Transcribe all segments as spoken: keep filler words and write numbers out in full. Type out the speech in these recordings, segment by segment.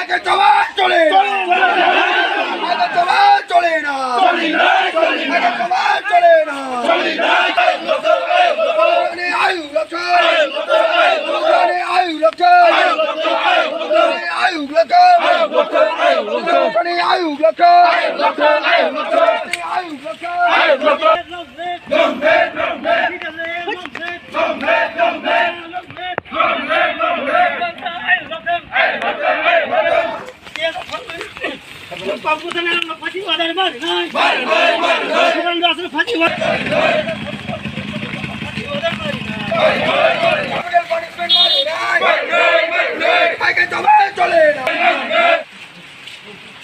আগে জবাব চলে না। আগে জবাব চলে না। আগে জবাব চলে না। আয়ু রক্ষা। আয়ু রক্ষা। আয়ু রক্ষা।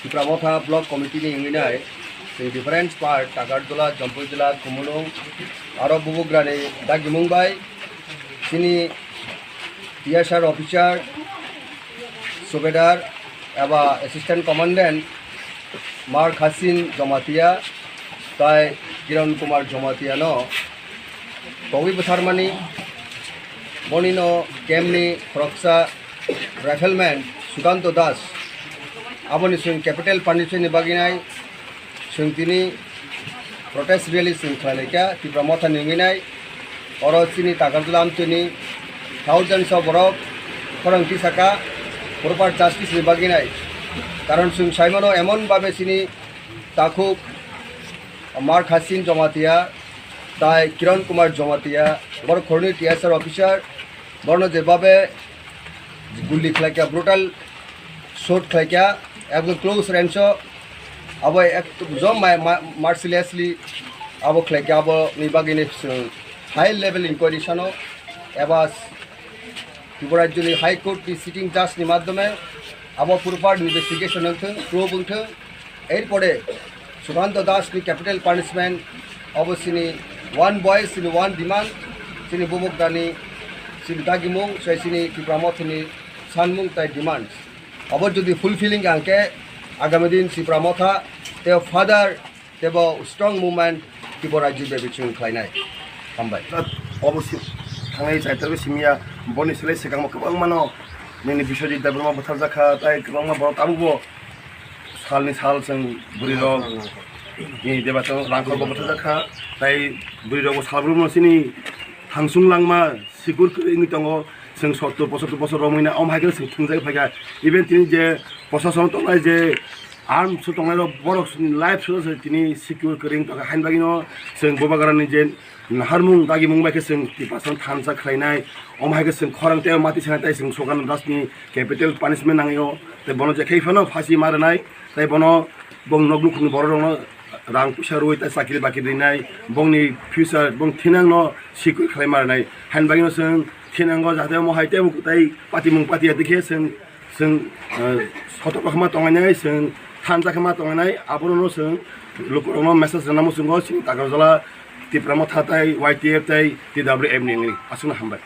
Tipra Motha Block Committee ni wngwi nai, chwng different part, Takarjala, Jampui Jila, Kumunung, aro Bubugrani dagimung bai, chini T S R officer, subedar eba assistant commandant Mar Khasin Jomatia tai Kiran Kumar Jomatia no togwi bwtharmani, bonino camp ni khoroksa rifleman Sukanto Das, aboni chwng capital punishment ni bagwi nai chwng tini protest rally chwng khlai lai kha Tipra Motha ni wngwi nai. Oro chini Takarjala amtwini thousands of borok khorang tisaka proper justice ni bagwi nai. Karon chwng saimano emon babe chini takhuk Mar Khasin Jomatia tai Kiran Kumar Jomatia, borok khorni T S R officer, borno je babe guli khlai kha, brutal shot khlai kha, ekdom close range o, abo ekdom ma-, ma-, mercilessly abo khlai kha, abo ni bagwi ni chwng high level inquiry sano eba Tripura Rajyoni High Court ni sitting judge ni madhyome abo proper investigation wngthwng, probe wngthwng, erpore Sukanto Das ni capital punishment abo chini one voice, chini one demand, chini Bubugrani, chini dagimung, sai chini Tipra Mothani sanmung tai demands. Abo jodi fulfilling ang khe agami din Tipra Motha tei further teibo strong movement Tripura rajyo bebak chwng khlainai. Hambai. Obo si-, thangnai chaitor simiya, boni silai swkangma kwbangmano nini Biswajit Debbarma butharjakha, tai kwbangma borok tabukbo salni sal chwng bwrwirok ni deba chwng rangkhorbo butharjakha, tai bwrwirokbo salbrumno chini thangsung langma sikur kwrwi wngwi tongo, chwng sottor pochottor bosor romwi na, omo hai khe chwng thwngjagwi phaikha. Even tini je prosason tongnai, je arms o tongnairok, borok life soro se tini secure kwrwi wng tongkha. Haini bagwino chwng Bubagrani je naharmung dagimung bai khe chwng Tiprasano thansa khlainai, omo hai khe chwng khorang tei mati sanai, tai chwng Sukanto Das ni capital punishment nangwi o, tei bono je khai phano phasi ma rwnai, tei bono bong nok nukhungni borok rokno rang puisa rwui tei chakri bakri rinai, bongni future, bong thinangno sikui khlai ma rwnai. Haini bagwino chwng thinango jahate omo hai tei tei patimung patiya dikhe chwng, chwng, eh, sotok rok ma tongnai, chwng thansa khe ma tongnai, abono chwng lukurokno message rwna muchungo chini Takarjala Tipra Motha tei Y T F tei T W F ni wngwi. Aswkno hambai.